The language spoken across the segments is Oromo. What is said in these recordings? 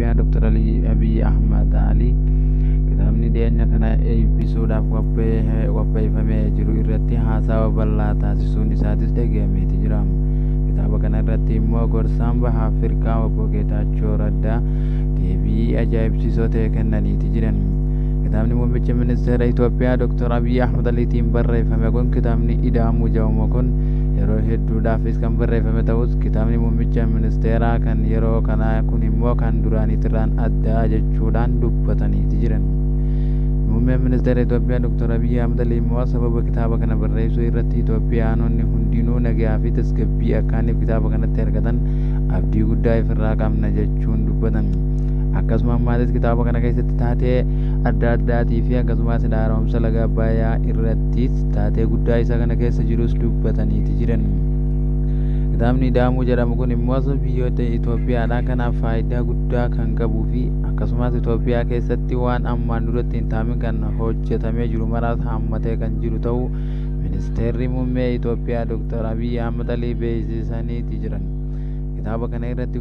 Itoophiyaa Dr. Abiyyi Ahmad Alii kitaabni dhiyeenya kana eebbisuudhaaf qopheeffamee jiru irratti haasawa bal'aa taasisuun isaatis dhagahameeti jira. Kitaaba kana irratti immoo gorsaan baha Afrikaa obbo Geetaachoo Raddaa deebii ajaa'ibsiisoo ta'e kennaniiti jiran. Kitaabni muummicha ministeera Itoophiyaa Dr. Abiyyi Ahmad Aliitiin barreeffame kun kitaabni Ida'amuu jedhamu kun yeroo hedduudhaafis kan barreeffame ta'us kitaabni muummicha ministeeraa kan yeroo kanaa kun immoo kan duraaniitirraan addaa jechuudhaan dubbataniiti jiran. Muummeen ministeera Itoophiyaa Dr. Abiyyi Ahmad Alii immoo sababa kitaaba kana barreessuu irratti Itoophiyaanonni hundinuu nagaa fi tasgabbii akkaaniif kitaaba kanatti argatan abdii guddaa ifirraa qabna jechuun dubbatan. Akkasuma ammaatis kitaaba kana keessatti taatee adda addaatii fi akkasumas haaromsa laga Abbayyaa irrattis taatee guddaa isa kana keessa jirus dubbataniiti jiran. Kitaabni Ida'amuu jedhamu kun immoo biyyoota Itoophiyaadha. Kanaaf faayidaa guddaa kan qabuu fi akkasumas Itoophiyaa keessatti waan ammaan duratti hin taamin kan hojjetamee jiru maraas hammatee kan jiru ta'uu ministeerri muummee Itoophiyaa Dr. Abiyyi Ahmad Alii beeksisaniiti jiran. Kitaaba kana irratti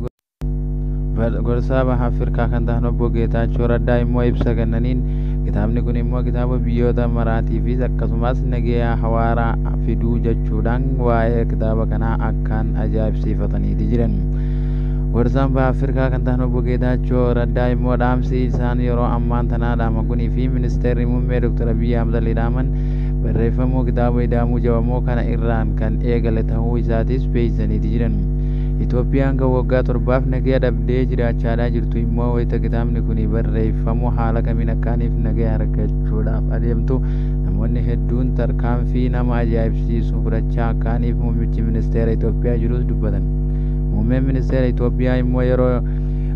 gorsaa baha Afrikaa kan ta'an obbo Geetaachoo Raddaa immoo ibsa kennaniin kitaabni kun immoo kitaaba biyyoota maraatiifis akkasumas nageenya hawaaraa fiduu jechuudhaan waa'ee kitaaba kanaa akkaan ajaa'ibsiifataniiti jiran. Gorsaan baha Afrikaa kan ta'an obbo Geetaachoo Raddaa immoo dhaamsi isaan yeroo ammaan tanaa dhaaman kunii fi ministeerri muummee Dr. Abiyyi Ahmad Alii dhaaman barreeffamuu kitaaba Ida'amuu jedhamu kana irraan kan eegale ta'uu isaatis beeksisaniiti jiran. Itoophiyaan kan waggaa torbaaf nagaa dhabdee jiraachaadhaa jirtu immoo wayita kitaabni kun barreeffamu haala kamiin akkaaniif nagaa argachuudhaaf adeemtu namoonni hedduun tarkaanfii nama ajaa'ibsiisu fudhachaa akkaaniif muummichi ministeera Itoophiyaa jirus dubbatan. Muummeen ministeera Itoophiyaa immoo yeroo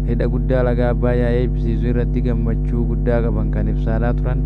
hidha guddaa laga Abbayyaa eebbisiisu irratti gammachuu guddaa qaban kan ibsaadhaa turan.